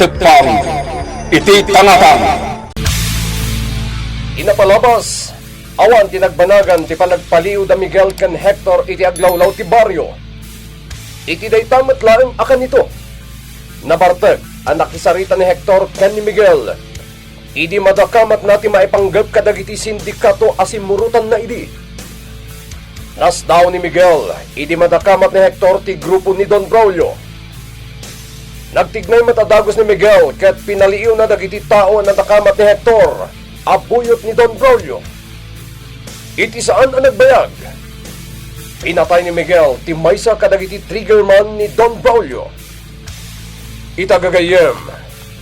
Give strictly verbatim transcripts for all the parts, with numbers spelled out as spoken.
Pang iti tangatan. Inapalabas, awan ti nagbanagan ti panagpaliw da Miguel ken Hector iti aglawlaw ti barrio. Iti dayta met laeng a kanito, nabartek a nakisarita ni Hector ken ni Miguel idi madakamatna ti maipanggep kadagiti sindikato a simmurotanna idi. Nasdaaw ni Miguel idi madakamat ni Hector ti grupo ni Don Braulio. Nagtignay met a dagus ni Miguel ket pinaliiwna dagiti tao a nadakamat ni Hector a buyot ni Don Braulio. Iti saan a nagbayag, pinatay ni Miguel ti maysa kadagiti triggerman ni Don Braulio. Ita gagayyem,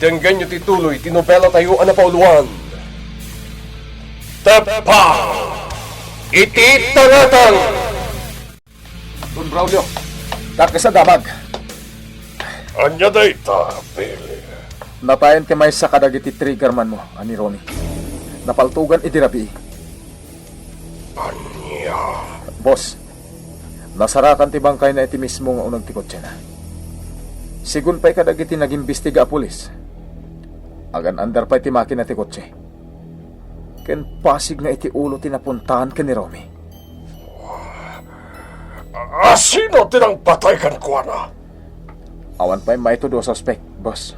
denggenyo ti tuloy ti nobela tayo a napauluan. Tepang iti tangatan! Don Braulio, dakes a damag. Ania dayta, Billy? Natayen ti maysa kadagiti triggerman mo, a ni Ronnie. Napaltogan idi rabii. Ania? Boss, nasarakan ti bangkayna iti mismo nga uneg ti kotsena. Sigun pay kadagiti nagimbestiga a pulis, agan-andar pay ti makina ti kotse. Ken pasig nga iti ulo ti napuntaan ken ni Romy. A, sino ti nangpatay kenkuana? Awan pay maitudo a suspek, boss.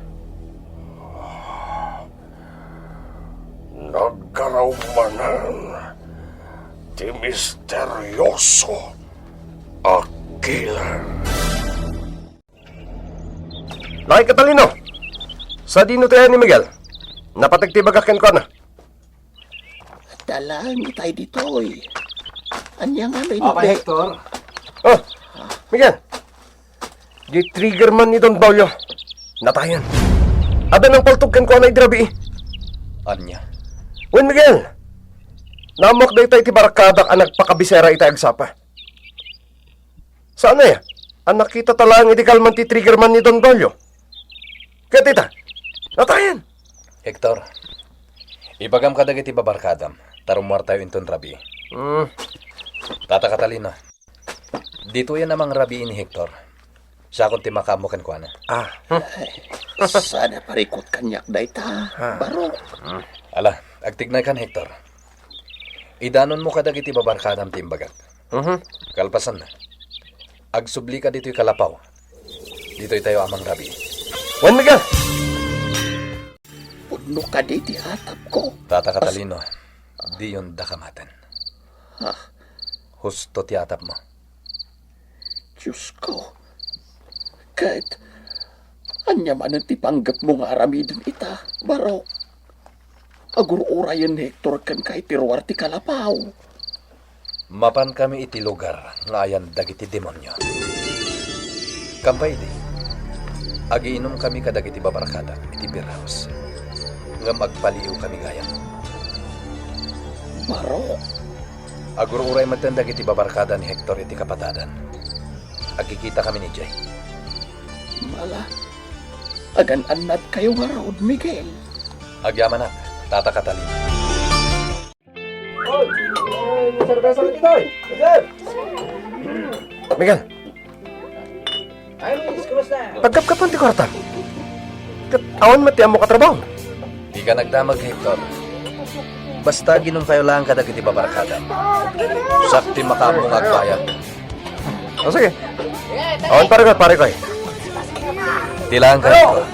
Naggaraw manen ti misterioso a killer. Nay Catalino! Sadino ti ayan ni Miguel? Napateg ti bagak kenkuana. Talaang itay ditoy. Ania ngamin, Papa Hector? Oh, Miguel! Di triggerman ni Don Braulio. Natayan. Adda nangpaltog kenkuana idi rabii. Ania? Wen, Miguel! Naammoak dayta iti barkadak a nagpakabisera ita agsapa. Saan aya a nakitata laeng idi kalman ti triggerman ni Don Braulio? Ket ita, natayan! Hector, ibagam kadagiti babarkadam, ta rummuartayo inton rabii. Hmm. Tata Catalino, ditoyen a mangrabii ni Hector. Siakon ti makaammo kenkuana. Ah. Saan a parikut kaniak dayta, ah, baro. Ala, agtignaykan, Hector. Idanonmo kadagiti babarkadam ti imbagak. Mhm. Kalpasanna, agsublika ditoy kalapaw. Ditoytayo a mangrabii. Wen, Miguel! Pudno kadi ti atapko. Tata Catalino, diyon dakamaten. Ha? Husto ti atapmo. Diosko, ket ania manen ti panggepmo nga aramiden ita, baro? Agur-urayen ni Hector kenka iti ruar ti kalapaw. Mapankami iti lugar nga ayan dagiti demonio. Kampay idi, agiinumkami kadagiti babarkadak iti beer house, ngem agpaliiwkami gayam. Baro. Agur-uray metten dagiti babarkada ni Hector iti kapatadan. Agkikitakami idiay. Mala, agan-annadkayo ngarud, Miguel. Agyamanak, Tata Catalino. Oy, may serbesa ka ditoy. Miguel! Miguel! Ay, Luis, kumusta? Pagkapkapan ti kwartam. Ket awan met ti ammok a trabaho. Dika nagdamag, Hector. Basta aginumkayo laeng kadagiti babarkadam. Siak ti makaammo nga agbayad. O, sige. Awan, pare ko, pare ko, eh. Ti laeng kayo,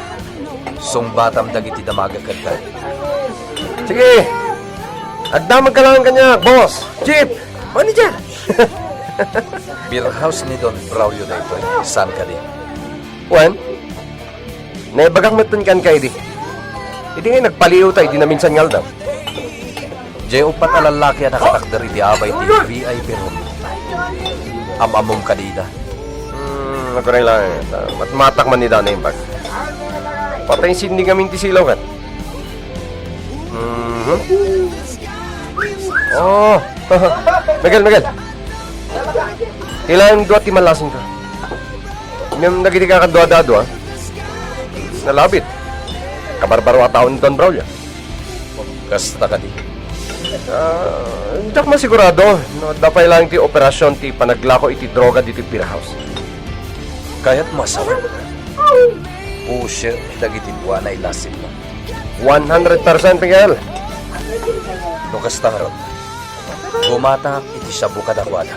sungbatam dagiti damagek kenka. Sige. Agdamag ka lang kanya, boss. Chief. Manager. Beer house ni Don Braulio daytoy. Saan kadi? Wen, naibagak metten kenka idi. Idi ngay nagpaliiwta idi naminsan nga aldaw. Diay uppat a lallaki a nakatakder iti abay ti V I P room. Am-ammom kadi ida? Hmm, aguray laeng. Matmatak man ni Dana imbag. Patay sinding amin ti silaw ket. Mhm. Oh. Miguel, Miguel. Kailangan dua ti malasing ka. Ngem dagiti kakadua-dua, nalabit. Kabarbaro a tao ni Don Braulio. Kasta kadi? Ah, diak masigurado no adda pay laeng ti operasyon ti panaglako iti droga ditoy beer house. Kayatmo a sawen? Pusher dagiti buana ilasipmo. One hundred percent, Miguel. No kasta ngarud, gumatangak iti shabu kadakuada.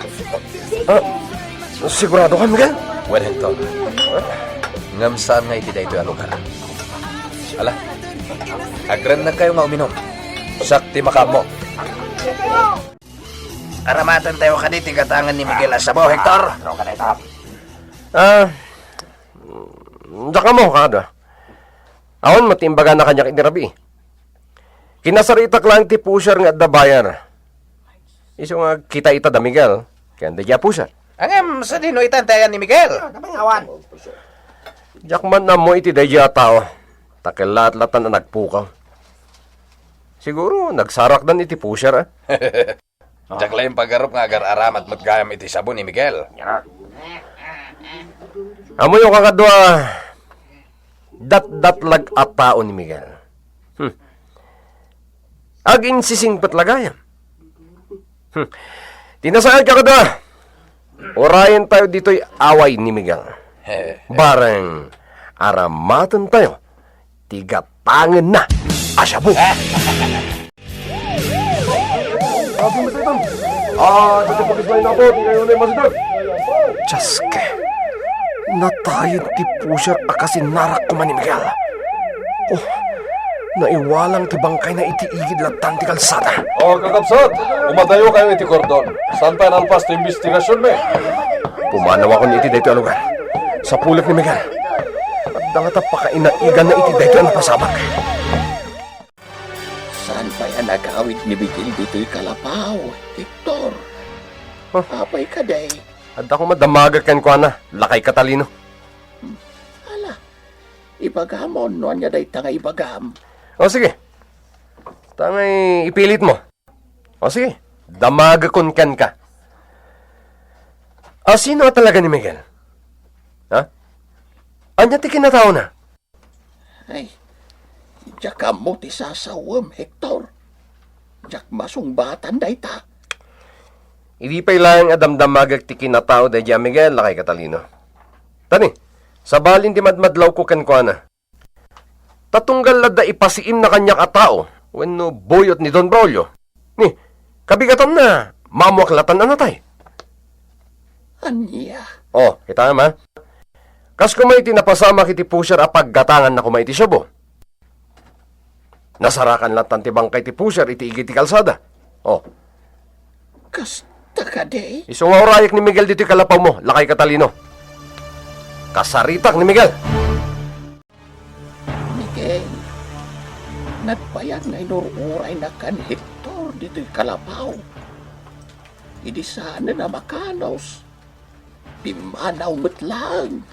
Ah, sigurado ka, Miguel? Well, Hector. Ngem saan nga iti daytoy a lugar. Ala, agrennegkayo nga uminum. Siak ti makaammo. Aramatentayo kadi ti gatangen ni Miguel a shabu, Hector? Ah, diak ammo, kada. Awan met ti imbagana kaniak iti rabii. Kinasaritak laeng ti pusher nga adda buyer. Isu nga kita ita da Miguel, ken daydiay a pusher. Ngem sadino itan ti ayan ni Miguel? Diak man ammo iti daydiay a tao. Ta kellaat latan a nagpukaw. Siguro, nagsarakdan iti pusher, ah. Diak laeng pagarup nga agar-aramat met gayam iti shabu ni Miguel. Ammoyo, kakadua, datdatlag a tao ni Miguel. Hmm. Aginsisingpet la gayam. Hmm. Ti nasayaat, kakadua, urayentayo ditoy away ni Miguel. Bareng aramatentayo ti gatangenna a shabu. Ah, dito po, Bismay na po, di kayo na yung masidad. Dios ko, natayen ti pusher a kasinarak koma ni Miguel. Oh, naiwalang ti bangkayna iti igid latan ti kalsada. Oh, kakabsat, umadayo kayo iti kordon. Saan tayo nalpas ti investigasyon, me? Pumanawakon iti daytoy a lugar. Sapulek ni Miguel. Adda nga ta pakainaiganna iti daytoy a napasamak. Saan pay a nagawid ni Miguel ditoy kalapaw, Hector? Huh? Apay kadi? Adda koma damagek kenkuana, lakay Catalino. Hmm. Ala, ibagam no ania dayta nga ibagam. O, sige. Ta nga ipilitmo. O, sige. Damagekon kenka. A, sino a talaga ni Miguel? Ha? Ania ti kinataona? Ay, diak ammo ti sasawem, Hector. Diak masungbatan dayta. Idi pay laeng a damdamagek ti kinatao daydiay a Miguel, lakay Catalino. Tani, sabalin ti madmadlawko kenkuana. Ta tunggal adda ipasiimna kaniak a tao wenno buyot ni Don Braulio. Ni, kabigatanna, maammoak latan a natay. Ania? Oh, kitaem, ha? Kas koma iti napasamak iti pusher a paggatanganna koma iti shabu. Nasarakan latan ti bangkay ti pusher iti igid ti kalsada. Oh. Kasta kadi? Isu nga urayek ni Miguel ditoy kalapawmo, lakay Catalino. Kasaritak ni Miguel. Miguel, nagbayag nga inur-urayna ken Hector ditoy kalapaw. Idi saanen a makanus, pimmanaw met laeng.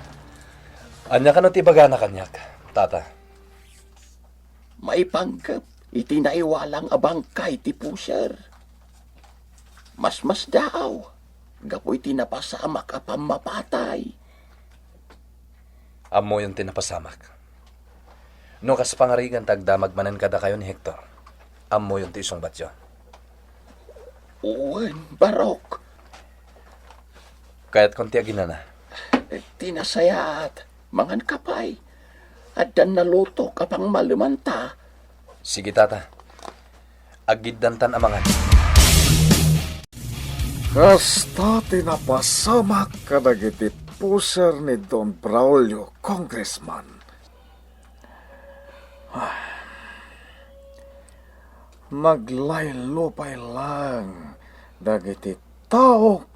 Ania kano ti ibagana kaniak, Tata? Maipanggep iti naiwalang a bangkay ti pusher. Masmasdaaw gapu iti napasamak a pammapatay. Ammoyon ti napasamak. No kas pangarigan ta agdamag manen kadakayo ni Hector, ammoyon ti isungbatyo. Wen, barok. Kayatkon ti aginana. Ti nasayaat, manganka pay. Addan nalutok a pangmalemanta. Sige, Tata. Aggiddantan a mangan. Kasta ti napasamak kadagiti pusher ni Don Braulio, Congressman. Ah. Naglaylo pay laeng dagiti tao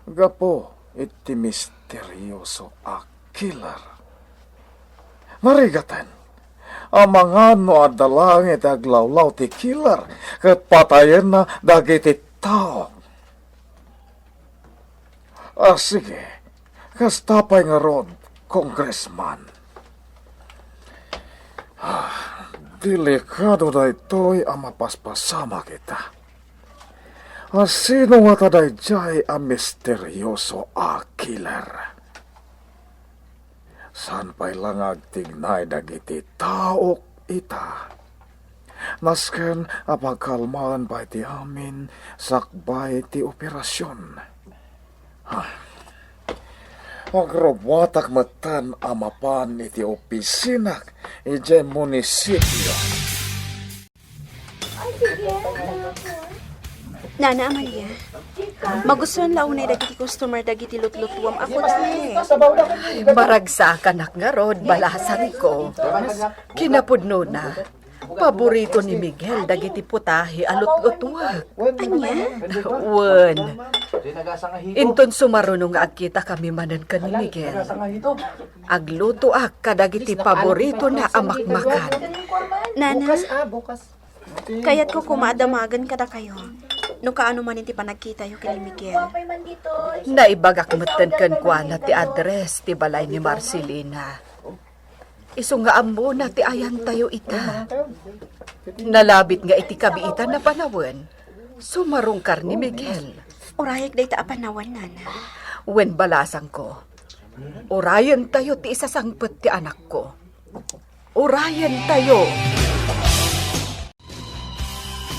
gapu iti misterioso a killer. Narigaten, amangan no adda laeng iti aglawlaw ti killer ket patayenna dagiti tao. Ah, sige. Kasta pay ngarud, Congressman. Ah, delikado daytoy a mapaspasamak ita. Ah, sino ngata daydiay a misterioso a killer? Saan pay la nga agtignay dagiti taok ita? Nasken a pagkalmaen pay ti amin sakbay ti operasion. Ha. Agrubbuatak metten a mapan iti opisinak idiay munisipio. Nana Amalia, magustuhan la unay dagiti customer dagiti lutlutuam a putahe. Maragsakanak ngarud, balasangko. Kinapudnona, paborito ni Miguel dagiti putahe a lutlutuak. Ania? Wen, inton sumaruno nga agkitakami manen ken ni Miguel, aglutoak kadagiti paboritona a makmakan. Nana, kayatko koma a damagen kadakayo no kaano manen ti panagkitayo ken ni Miguel. Naibagak metten kenkuana ti address ti balay ni Marcelina. Isu nga ammona ti ayantayo ita. Nalabit nga iti kabiitan a panawen, sumarungkar ni Miguel. Urayek dayta a panawen, Nana. Wen, balasangko, urayentayo ti isasangpet ti anakko. Urayentayo.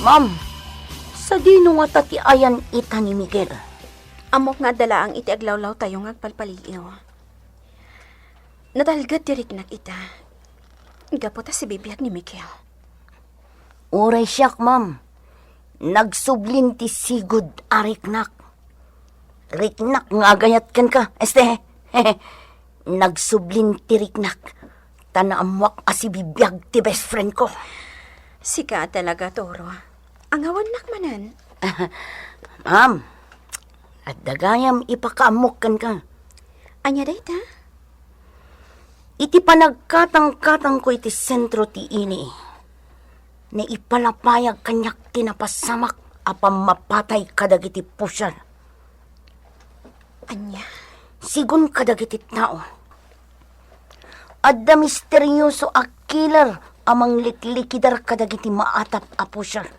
Ma'am, sadino ngata ti ayan ita ni Miguel? Ammok nga adda laeng iti aglawlawtayo nga agpalpaliiw. Natalged ti riknak ita. Gapu ta sibibiag ni Miguel. Uray siak, ma'am. Nagsublin ti sigud a riknak. Riknak nga agayat kenka, este. Nagsublin ti riknak. Ta naammoak a sibibiag ti best friend ko. Sika talaga, Toro. Angawannak manen. Ma'am, adda gayam ipakaammok kenka. Ania dayta? Iti panagkatangkatangko iti sentro ti ini, naipalapayag kaniak ti napasamak a pammapatay kadagiti pusher. Ania? Sigun kadagiti tao, adda misterioso a killer a mangliklikidar kadagiti maatap a pusher.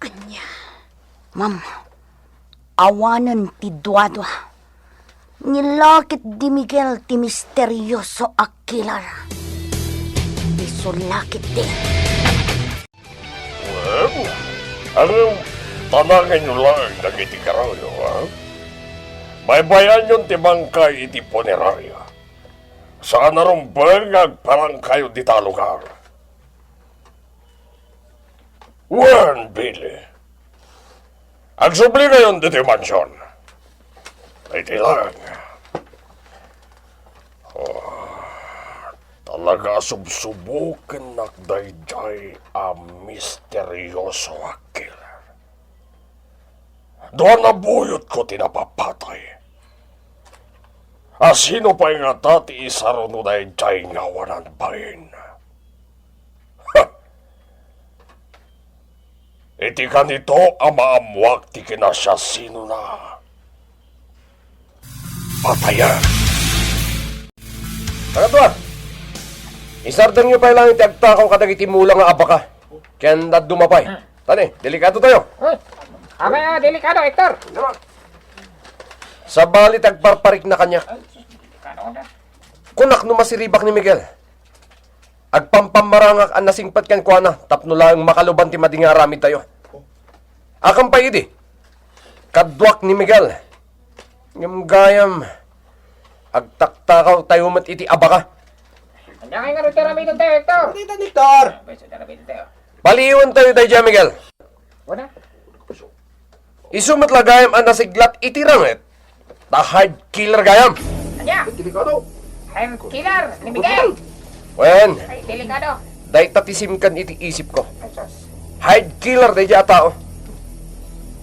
Ania? Ma'am, awanen ti duadua. Ni lakit di Miguel ti misterioso a killer. Isu lakit di. Wen, ngem, tanangenyo laeng dagiti karayo, ha? Baybay-anyon ti bangkay iti punerarya. Saan a rumbeng nga agparangkayo dita lugar. Wen, Billy. Agsubli ngayon ditoy mansion. Iti lang. Oh, talaga a subsubokennak daydiay a misterioso a killer. Dua a buyotko ti napapatay. A sino pay ngata ti isaruno daydiay nga awanan bain? Ha! Iti kanito a maammoak ti kinasiasinona. Patayen! Kakaduak, isardengyo pay laeng ti agtakaw kadagiti mula nga abaka ken dadduma pay. Tani, delikado tayo. Ay, abe, ah, delikado, Hector. Sabali ti agparparikna kaniak. Kunak no masiribak ni Miguel. Agpampamarangak a nasingpet kenkuana tapno laeng makaluban ti madi nga aramidtayo. Akan pay idi, kaduak ni Miguel. Ngem gayam, agtaktakaw tayo met iti abaka. Ania ngay ngarud ti aramiden tayo, Hector? Dita, Hector! Paliwan tayo daydiay, Miguel. Wala. Isu met la gayam a nasiglat iti ranget, ta hard killer gayam. Ania? Delikado. Hard killer ni Miguel. Wen, ay, delikado. Dayta ti simkan iti isipko. Ay, sus. Hard killer daydiay a tao.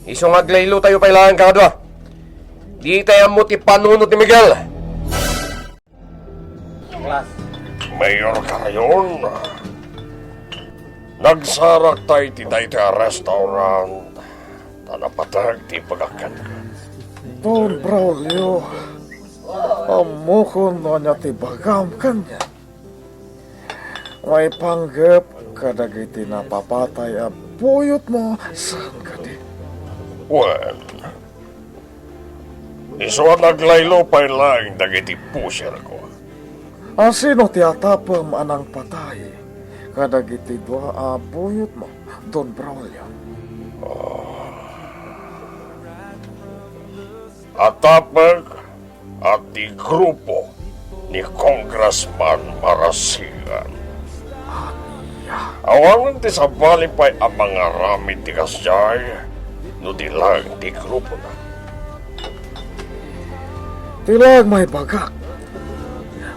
Isu nga aglaylo tayo pay laeng, kakadua. Di tayo ammo ti panunot ni Miguel. Mayor Carrion, nagsarak ta iti daytoy a restaurant, ta napateg ti ibagak kenka. Don Braulio, ammokon no ania ti ibagam kaniak. Maipanggep kadagiti napapatay a buyotmo, saan kadi? Wen, isu a naglaylo pay laeng dagiti pusherko. A sino ti atapem a nangpatay kadagiti dua a buyotmo, Don Braulio? Ah. Atapek a ti grupo ni Congressman Marasigan. Ania? Awanen ti sabali pay a mangaramid ti kasdiay no di laeng ti grupona. Ti laeng maibagak,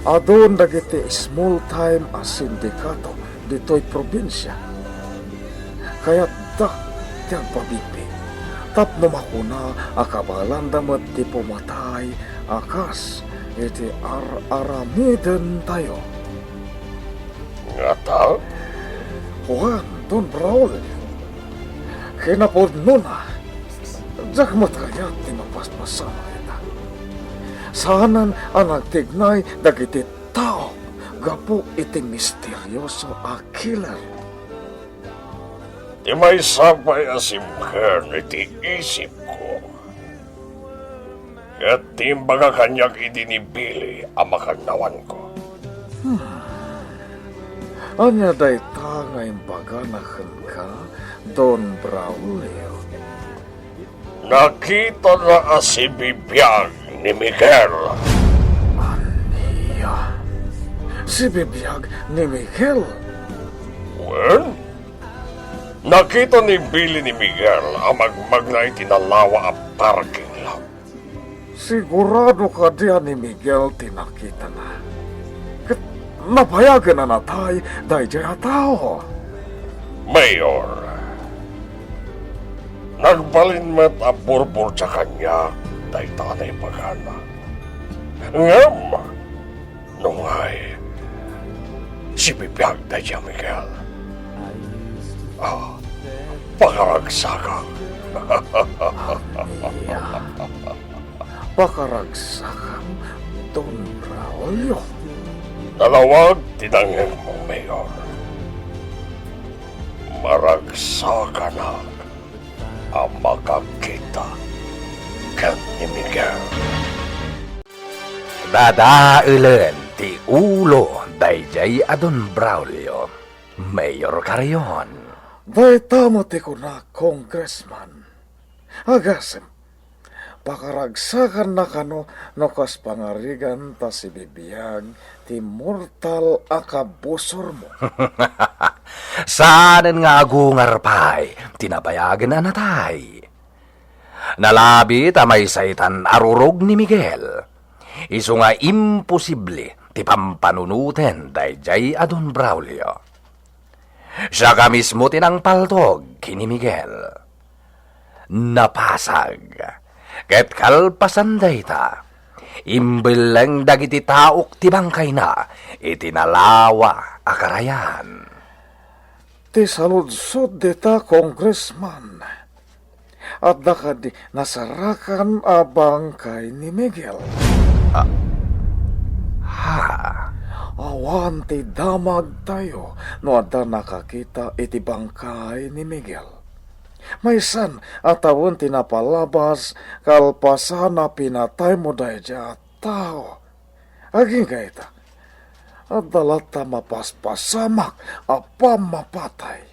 adun dagiti small time a sindikato ditoy probinsia. Kayatda ti agpabigbi tapno makuna a kabaelanda met ti pumatay a kas iti ar-aramidentayo. Ngata? Kuan, Don Braulio, kinapudnona, diak met kayat ti mapaspasamak ita. Saanen a nagtignay dagiti tao gapu iti misterioso a killer. Ti maysa pay a simken iti isipko ket ti imbaga kaniak idi ni Billy a makannawanko. Hmm. Ania dayta nga imbagana kenka, Don Braulio? Nakitana a sibibiag ni Miguel. Ania? Sibibiag ni Miguel? Wen, nakita ni Billy ni Miguel a magmagna iti nalawa a parking lot. Sigurado kadi a ni Miguel ti nakitana? Ket napayagen a natay daydiay a tao? Mayor, nagbalin met a burburdia kaniak dayta a naibagana. Ngem, nungay, sibibiag daydiay a Miguel. Ah, pakaragsakak. Ania? Pakaragsakam, Don Braulio? Nalawag ti nangngegmo, Mayor. Maragsakanak a makakita ken ni Miguel. Dadaelen ti ulo daydiay a Don Braulio, Mayor Carrion. Dayta met ti kunak, Congressman. Agasem, pakaragsakanna kano no kas pangarigan ta sibibiag ti mortal a kabusormo? Saanen nga agungar pay ti nabayagen a natay. Nalabit a maysa itan a rurog ni Miguel. Isu nga imposible ti pampanunoten daydiay a Don Braulio. Siak a mismo ti nangpaltog ken ni Miguel. Napasag, ket kalpasan dayta, imbelleng dagiti taok ti bangkayna iti nalawa a karayan. Ti saludsod dita, Congressman, adda kadi nasarakan a bangkay ni Miguel? Ah, ha? Awan ti damagtayo no adda nakakita iti bangkay ni Miguel. Maysan a tawen ti napalabas kalpasan a pinataymo daydiay a tao. Agingga ita, adda latta mapaspasamak a pammapatay.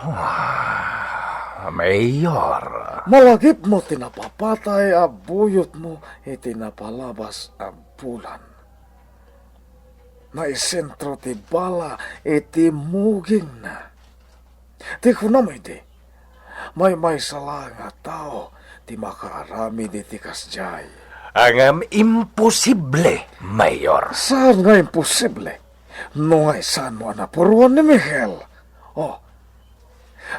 Ah, Mayor. Malagipmo ti napapatay a buyotmo iti napalabas a bulan. Naisentro ti bala iti mugingna. Ti kunam idi, maymaysa laeng a tao ti makaaramid iti kasdiay. Ngem imposible, Mayor. Saan nga imposible? No nga, saanmo a napuruan ni Miguel? Oh,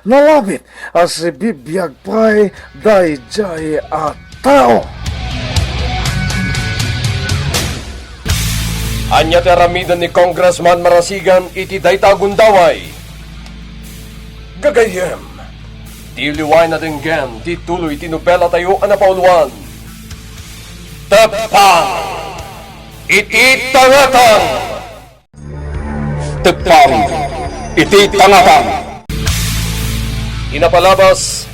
nalabit a sibibiag pay daydiay a tao. Ania ti aramiden ni Congressman Marasigan iti dayta a gundaway? Gagayyem, ti liway nadenggen ti tuloy ti nobelatayo a napauluan, Teppang iti Tangatang. Teppang iti Tangatang. Ti napalabas,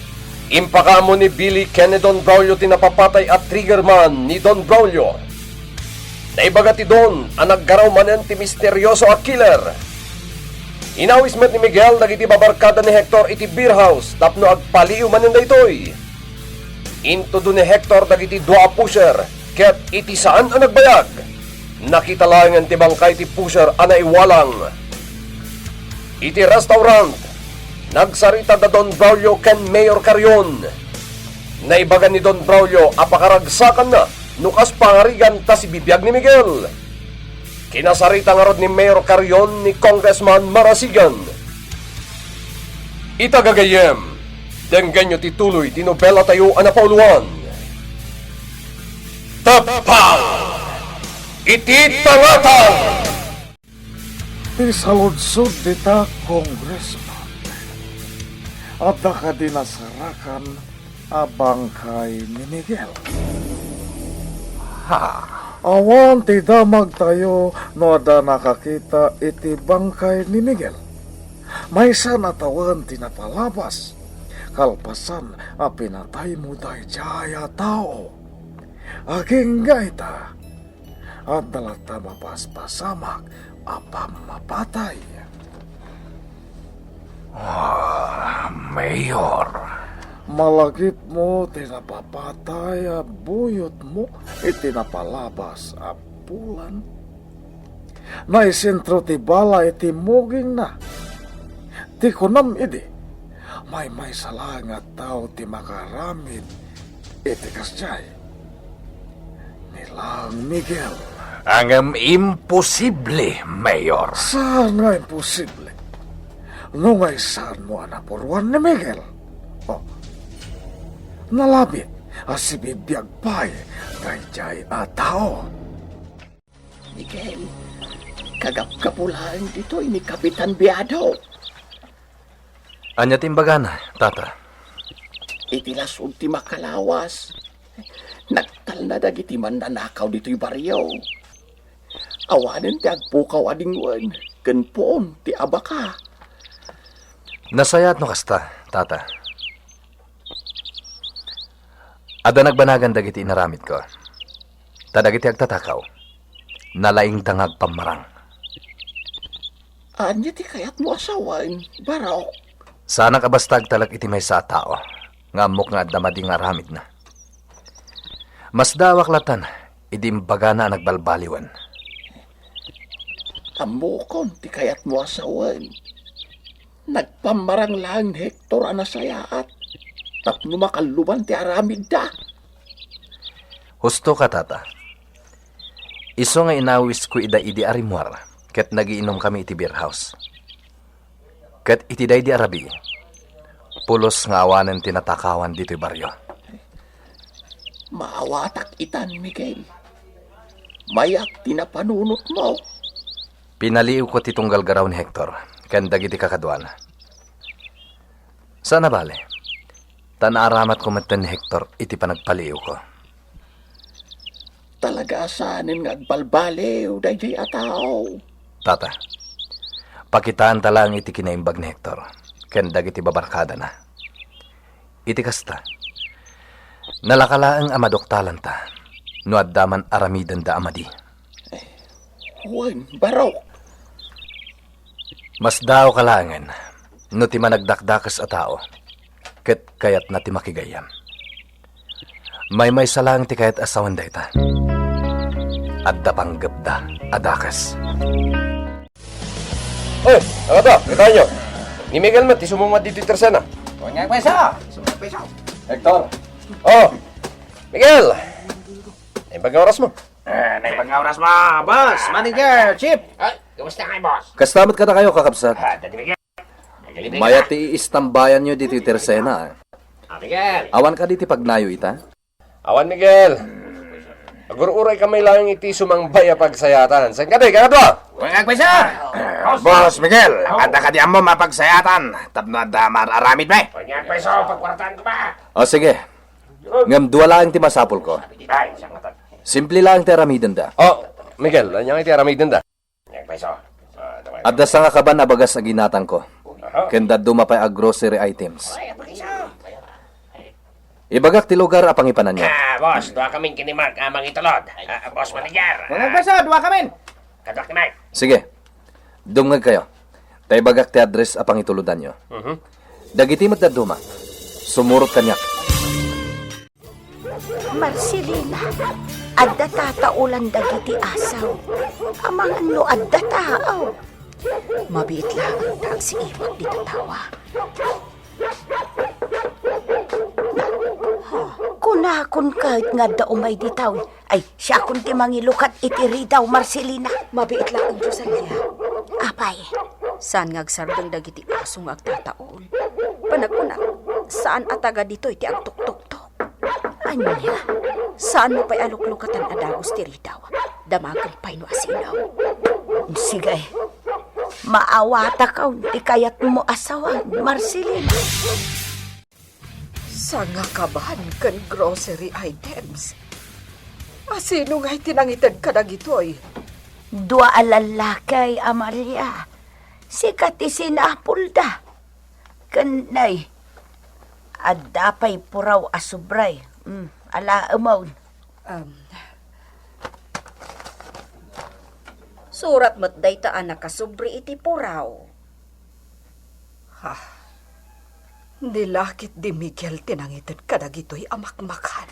impakaammo ni Billy ken ni Don Braulio ti napapatay a trigger man ni Don Braulio. Naibaga ti Don a naggaraw manen ti misterioso a killer. Inawis met ni Miguel dagiti babarkada ni Hector iti beer house tapno agpaliiw manen daytoy. Intudo ni Hector dagiti dua a pusher Ket iti saan a nagbayag, nakita laengen ti bangkay ti pusher a naiwalang. Iti restaurant, nagsarita da Don Braulio ken Mayor Carrion. Naibaga ni Don Braulio a pakaragsakanna no kas pangarigan ta sibibiag ni Miguel. Kinasarita ngarud ni Mayor Carrion ni Congressman Marasigan. Ita gagayyem, denggenyo ti tuloy ti nobelatayo a napauluan. Tapang iti tangatang! Ti saludsod dita, Congressman, adda kadi nasarakan a bangkay ni Miguel? Ha? Awan ti damagtayo no adda nakakita iti bangkay ni Miguel. Maysan a tawen ti napalabas, kalpasan a pinataymo daydiay a tao. Agingga ita, adda latta mapaspasamak a pammapatay. Ah, Mayor. Malagipmo ti napapatay a buyotmo iti napalabas a bulan. Naisentro ti bala iti mugingna. Ti kunam idi, maymaysa laeng a tao ti makaaramid iti kasdiay. Ni laeng Miguel. Ngem imposible, Mayor. Saan nga imposible? No maysaanmo a napuruan ni Miguel. Oh. Nalabit a sibibiag pay daydiay a tao. Miguel, kagapgapu laeng ditoy ni Kapitan Biado. Ania ti imbagana, Tata? Iti lasud ti makalawas, nagtalna dagiti mannanakaw ditoy barrio. Awanen ti agpukaw a dingwen ken puon ti abaka. Nasayaat no kasta, Tata. Adda nagbanagan dagiti inaramidko. Ta dagiti agtatakaw, nalaingda nga agpammarang. Ania ti kayatmo a sawen, Barok? Saanak a basta agtalek iti maysa a tao nga ammok nga adda madi nga aramidna. Masdaawak latan idi imbagana a nagbalbaliwen. Ammokon ti kayatmo a sawen. Nagpammarang laeng ni Hector a nasayaat tapno makalluban ti aramidda. Husto ka, Tata. Isu nga inawisko ida idi a rimmuar ket nagiinumkami iti beer house. Ket iti daydi a rabii, pulos nga awanen ti natakawan ditoy barrio. Maawatak itan, Miguel. Mayak ti napanunotmo. Pinaliiwko ti tunggal garaw ni Hector ken dagiti kakaduana. Saan a bale, ta naaramatko metten ni Hector iti panagpaliiwko. Talaga a saanen nga agbalbaliw daydiay a tao. Tata, pakitaanta laeng iti kinaimbag ni Hector ken dagiti babarkadana. Iti kasta, nalaka laeng a maduktalanta no adda man aramidenda a madi. Wen, Barok. Masdaawka laengen no ti managdakdakes a tao ket kayatna ti makigayyem. Maymaysa laeng ti kayat a sawen dayta. Adda panggepda a dakes. Oy, ano to? Kitaenyo? Ni Miguel met ti sumungad ditoy tersena. Wen nga pweso! Sumungad pweso! Hector! Oh! Miguel! Naimbag nga oras mo. Eh, naimbag nga oras mo, boss, manager, chief. Ay, kumusta kayo, boss? Kasta met kadakayo, kakabsat. Ah, dadi Miguel. Mayat ti iistambayanyo ditoy tersena. Ah, Miguel. Awan kadi ti pagnayo ita? Awan, Miguel. Agur-uray kami laeng iti sumangbay a pagsayaatan. Saan kadi, kakadua? Wen nga pweso! Boss Miguel, adda kadi ammom a pagsayaatan tapno adda mar-aramid, be? Wen nga pweso, pagkwartaan ko ba? O, sige. Ngem dua laeng ti masapulko. Ay, saan ka to? Simple laeng ti aramidenda. Oh, Miguel, ania nga iti aramidenda? Adda sangakaban a bagas a ginatangko. Aha. Ken dadduma pay a grocery items. Ibagak ti lugar a pangipananyo. Ah, boss, dua kamin kini Mark a mangitulod. Ah, boss manager. Wen nga pweso, dua kamin. Kaduak ni Mark. Sige. Dumngegkayo. Ta ibagak ti address a pangitulodanyo. Mhm. Dagiti met dadduma, sumurot kaniak. Marcelina, Adda tataolan dagiti asaw. Amangan no adda tao. Mabiit laeng ta agsiimak dita tawa. Ha, kunakon ket nga adda umay ditaw. Ay, siakon ti mangilukat iti ridaw, Marcelina. Mabiit laeng, Rosalia. Apay? Saan nga agsardeng dagiti aso nga agtataol? Panagkunak, saan a taga ditoy ti agtuktuktok? Ania? Saanmo pay a luklukatan a dagus ti ridaw? Damagem pay no asino. Sige. Maawatakon ti kayatmo a sawen, Marcelina. Sangakaban ken grocery items. Asino ngay ti nangited kadagitoy? Dua a lallaki, Amalia. Sika ti sinapulda. Ken nay, adda pay puraw a sobra. Mm, alaemon. Um, surat met dayta a nakasobra iti puraw. Ha, ni lakit di Miguel ti nangited kadagitoy a makmakan.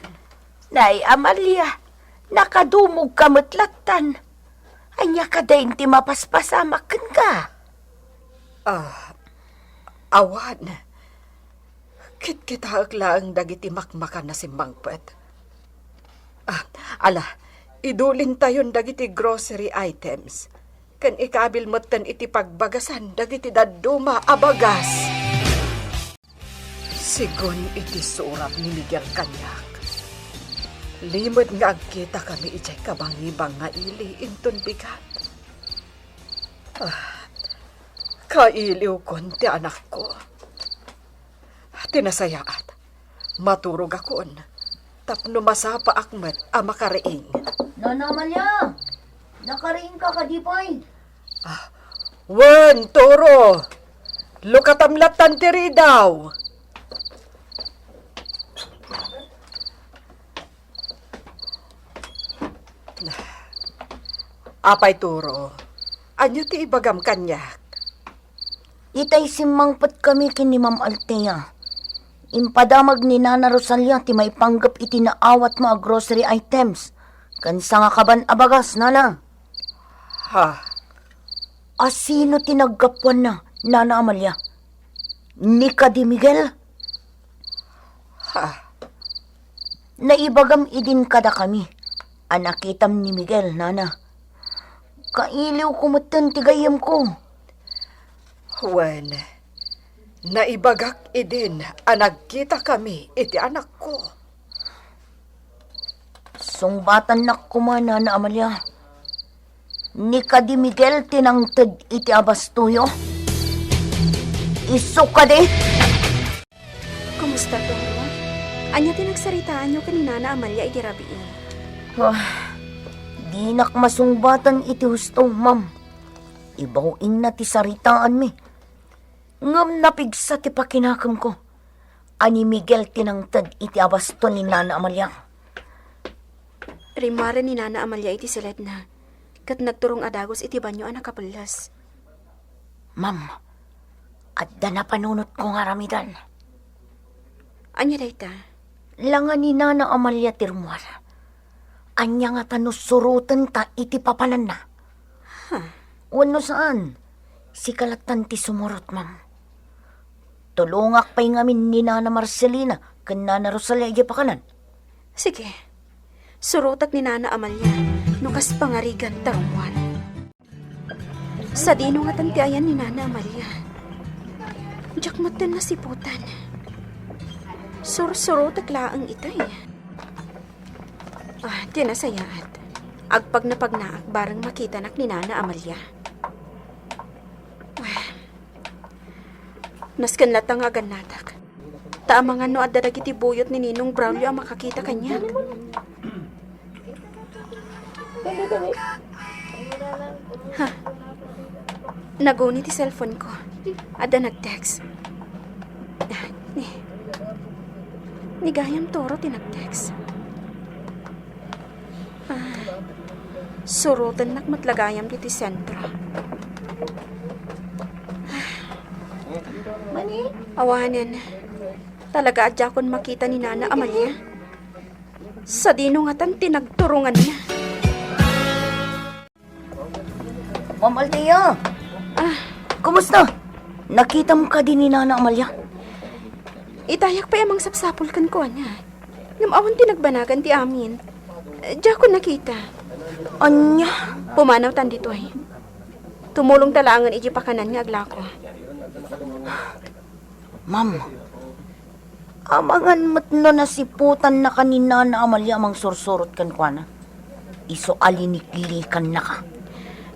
Nay, Amalia, nakadumogka met lattan. Ania kadi ti mapaspasamak kenka? Ah, awan. Kitkitaek laeng dagiti makmakan a simmangpet. Ah, ala, idulintayon dagiti grocery items. Ken ikabil metten iti pagbagasan dagiti dadduma a bagas. Segun iti surat ni Miguel kaniak, limed nga agkitakami idiay kabangibang nga ili inton bigat. Ah, kailiwkon ti anakko. Ti nasayaat, maturogakon tapno masapaak met a makariing. Nana Amalia, nakariingka kadi pay? Ah, wen, Turo. Lukatam lattan ti ridaw. Apay, Turo, ania ti ibagam kaniak? Itay simmangpetkami ken ni Ma'am Althea. Impadamag ni Nana Rosalia ti maipanggep iti naawatmo a grocery items ken sangakaban a bagas, Nana. Ha? Asino ti naggapuanna, Nana Amalia? Ni kadi Miguel? Ha? Naibagam idin kadakami a nakitam ni Miguel, Nana. Kailiwko metten ti gayyemko. Wen, naibagak idin a nagkitakami iti anakko. Sungbatannak koma, Nana Amalia. Ni kadi Miguel ti nangted iti abastoyo? Isu kadi? Kumusta, Turo? Ania ti nagsaritaanyo ken ni Nana Amalia idi rabii? Ah, dinak masungbatan iti husto, ma'am. Ibaw-ingna ti saritaanmi. Ngem napigsa ti pakinakemko a ni Miguel ti nangted iti abasto ni Nana Amalia. Rimmaren ni Nana Amalia iti siledna, ket nagturong a dagus iti banio a nakapelles. Ma'am, adda napanunotko nga aramidan. Ania dayta? Langa ni Nana Amalia ti rummuar. Ania ngata no surotenta iti papananna? Ha? Wenno saan? Sika lattan ti sumurot, ma'am. Tulongak pay ngamin ni Nana Marcelina ken Nana Rosalia idiay pakanan. Sige. Surotek ni Nana Amalia no kas pangarigan ta rummuar. Sadino ngatan ti ayan ni Nana Amalia? Diak metten nasiputan. Sursurotek laeng itay. Ah, ti nasayaat, agpagnapagnaak bareng makitanak ni Nana Amalia. Ah, nasken latta nga agannatak. Ta amangan no adda dagiti buyot ni Ninong Braulio a makakita kaniak. Ha? Naguni ti cellphone ko. Adda nag-text. Ah, ni, ni gayam Turo ti nag-text. Ah, surotennak met la gayam ditoy sentro. Mani? Awanen. Talaga a diakon makita ni Nana Amalia. Sadino ngatan ti nagturonganna? Ma'am Althea! Ah. Kumusta? Nakitam kadi ni Nana Amalia? Itayak pay a mangsapsapul kenkuana. Ngem awan ti nagbanagan ti amin. Diakon nakita. Ania? Pumanawtan ditoy. Tumulongta laengen iti pakanan nga aglako. Ma'am, amangan met no nasiputannaka ni Nana Amalia a mangsursurot kenkuana. Isu a liniklikannaka.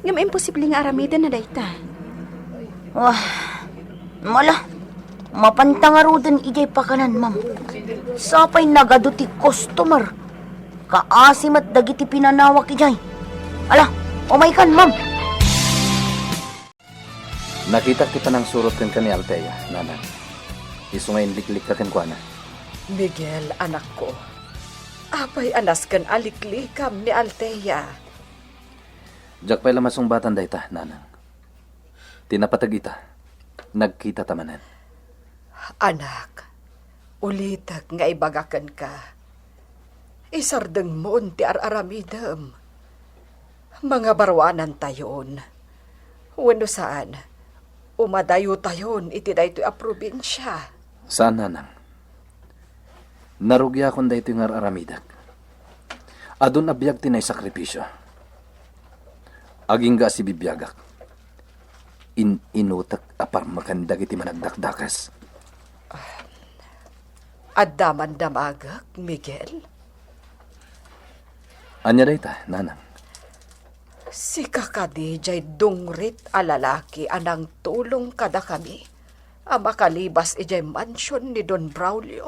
Ngem imposible nga aramidenna dayta. Wah, mala, mapanta ngaruden idiay pakanan, ma'am. Sapay nagadu ti customer. Kaasi met dagiti pinanawak idiay. Ala, umaykan, ma'am. Nakitak ti panangsurot kenka ni Althea, nanang. Isu nga inliklikka kenkuana. Miguel, anakko, apay a nasken a liklikam ni Althea? Diak pay la masungbatan dayta, nanang. Ti napateg ita, nagkitata manen. Anak, ulitek nga ibaga kenka, isardengmon ti ar-aramidem. Mangabaruanantayon. Wenno saan, umadayotayon iti daytoy a probinsia. Saan, nanang. Narugiakon daytoy nga ar-aramidek. Adun a biag ti naisakripisio. Agingga a sibibiagak. In-inutek a parmeken dagiti managdakdakes. Adda man damagek, Miguel? Ania dayta, nanang? Sika kadi jay dungrit a lalaki a nangtulong kadakami a makalibas idiay mansion ni Don Braulio?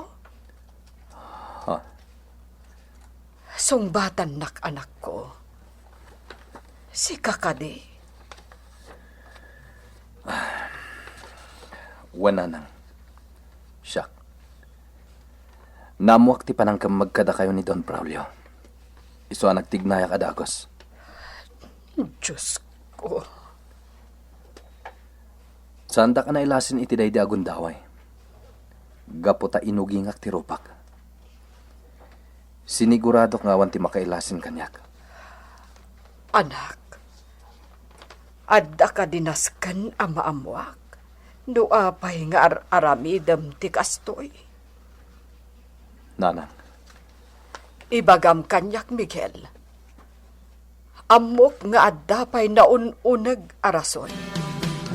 Ha? Sungbatannak, anakko. Sika kadi? Wen, nanang. Siak. Naammoak ti panangkemmeg kadakayo ni Don Braulio. Isu a nagtignayak a dagus. Diosko. Saandak a nailasin iti daydi a gundaway. Gapu ta inugingak ti rupak. Siniguradok nga awan ti makailasin kaniak. Anak, adda kadi nasken a maammoak no apay nga ar-aramidem ti kastoy? Nanang. Ibagam kaniak, Miguel. Ammok nga adda pay naun-uneg a rason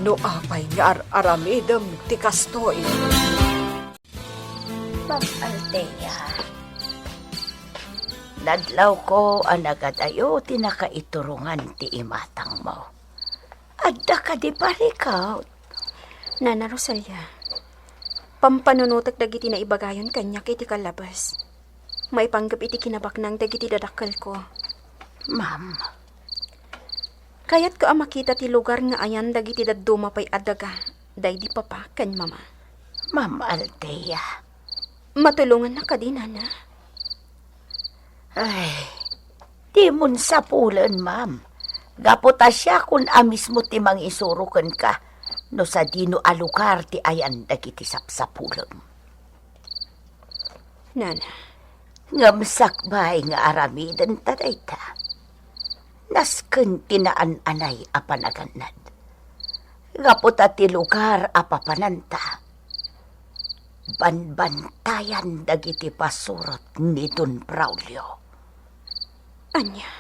no apay nga ar-aramidem ti kastoy. Ma'am Althea, nadlawko a nagadayo ti nakaiturongan ti imatangmo. Adda kadi parikaw? Nana Rosalia, pampanunotek dagiti naibagayon kaniak iti kallabes. Maipanggep iti kinabaknang dagiti dadakkelko. Ma'am. Kayatko a makita ti lugar nga ayan dagiti dadduma pay a daga, daydi papa ken mama. Ma'am Althea. Matulongannak kadi, nana? Ay, dimon sapulen, ma'am. Gapu ta siakon a mismo ti mangisuro kenka no sadino a lugar ti ayan dagiti sapsapulem. Nana. Ngem sakbay nga aramidenta dayta, nasken ti naan-anay a panagannad. Gapu ta ti lugar a papananta, banbantayan dagiti pasurot ni Don Braulio. Ania?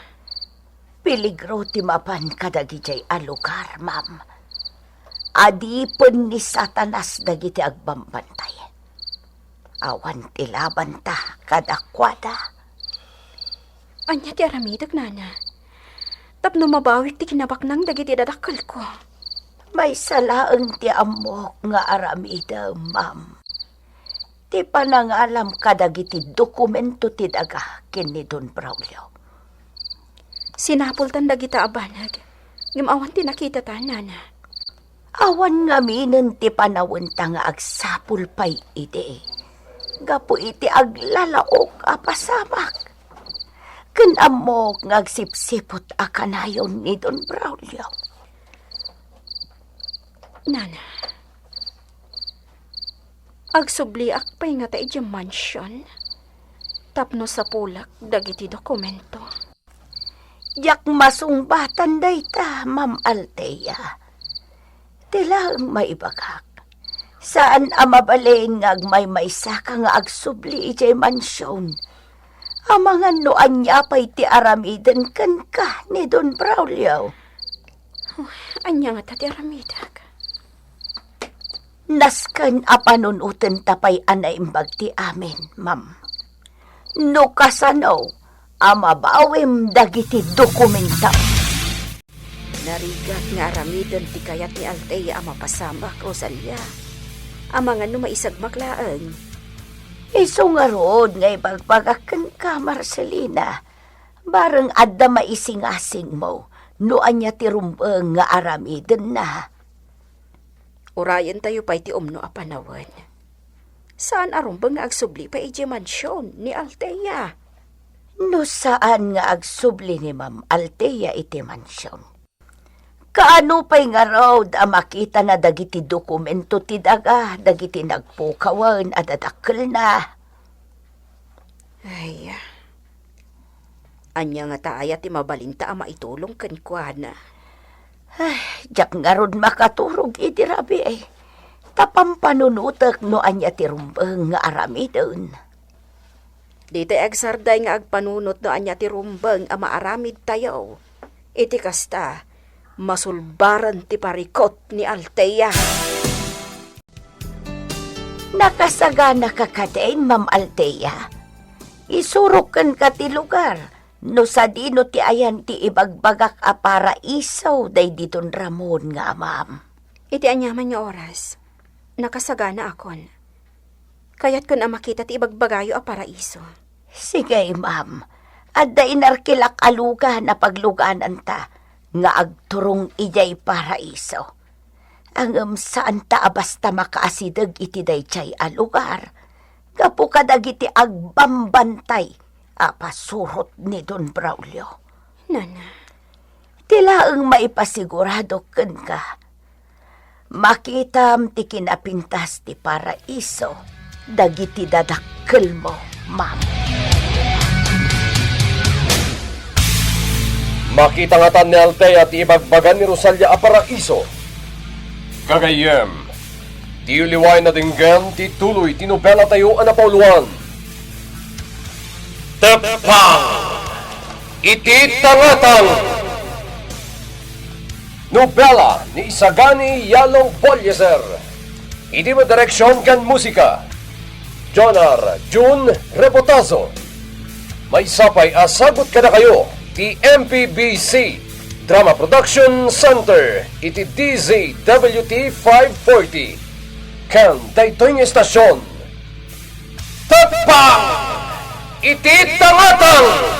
Peligro ti mapan kadagidiay a lugar, ma'am. Adipen ni Satanas dagiti agbambantay. Awan ti labanta kadakuada. Ania ti aramidek, nana? Tapno mabawik ti kinabaknang dagiti dadakkelko. Maysa laeng ti ammok nga aramidem, ma'am. Ti panangalam kadagiti dokumento ti daga ken ni Don Braulio. Sinapultan dagita a banag, ngem awan ti nakitata, nana. Awan ngaminen ti panawenta nga agsapul pay idi, gapu iti aglalaok a pasamak. Ken ammok nga agsipsiput a kanayon ni Don Braulio. Nana, agsubliak pay ngata idiay mansion? tapno sapulek dagiti dokumento. Diak masungbatan dayta, Ma'am Althea. Ti laeng maibagak, saan a mabalin nga agmaymaysaka nga agsubli idiay mansion. Amangan no ania pay ti aramiden kenka ni Don Braulio. Uy, ania ngata ti aramidek? Nasken a panunotenta pay a naimbag ti amin, ma'am. No kasano a mabawim dagiti dokumento. Narigat nga aramiden ti kayat ni Althea a mapasamak, Rosalia. Amangan no maisagmak laeng. Isu ngarud nga ibagbagak kenka, Marcelina. Bareng adda maisingasingmo no ania ti rumbeng nga aramidenna. Urayentayo pay ti umno a panawen. Saan a rumbeng nga agsubli pay idiay mansion ni Althea. No saan nga agsubli ni Ma'am Althea iti mansion, kaano pay ngarud a makitana dagiti dokumento ti daga dagiti nagpukawen a dadakkelna? Ay, ania ngata aya ti mabalinta a maitulong kenkuana? Ay, diak ngarud makaturog idi rabii, ta pampanunotek no ania ti rumbeng nga aramiden. Ditay agsardeng nga agpanunot no ania ti rumbeng a maaramidtayo. Iti kasta, masulbaran ti parikut ni Althea. Nakasaganaka kadin, Ma'am Althea? Isurok kenka ti lugar no sadino ti ayan ti ibagbagak a paraiso daydi Don Ramon nga amam. Iti aniaman nga oras, nakasaganaakon. Kayatkon a makita ti ibagbagayo a paraiso. Sige, ma'am. Adda inarkilak a lugan a paglugananta nga agturong idiay paraiso. Ngem saanta a basta makaasideg iti daydiay a lugar gapu kadagiti agbambantay a pasurot ni Don Braulio. Nana. Ti laeng maipasigurado kenka, makitam ti kinapintas ti paraiso dagiti dadakkelmo, ma'am. Makita ngatan ni Althea ti ibagbaga ni Rosalia a paraiso. Gagayyem, diyo liwayen a denggen ti tuloy ti nobelatayo a napauluan. Teppang iti tangatang. Nobela ni Isagani Yalo Boliezer. Iti direksion ken musika, Jonar Jun Rebotazo. Maysa pay a sagut kadakayo ti M P B C Drama Production Center iti D Z W T five forty. Ken daytoy nga estasion, Teppang iti tangatang.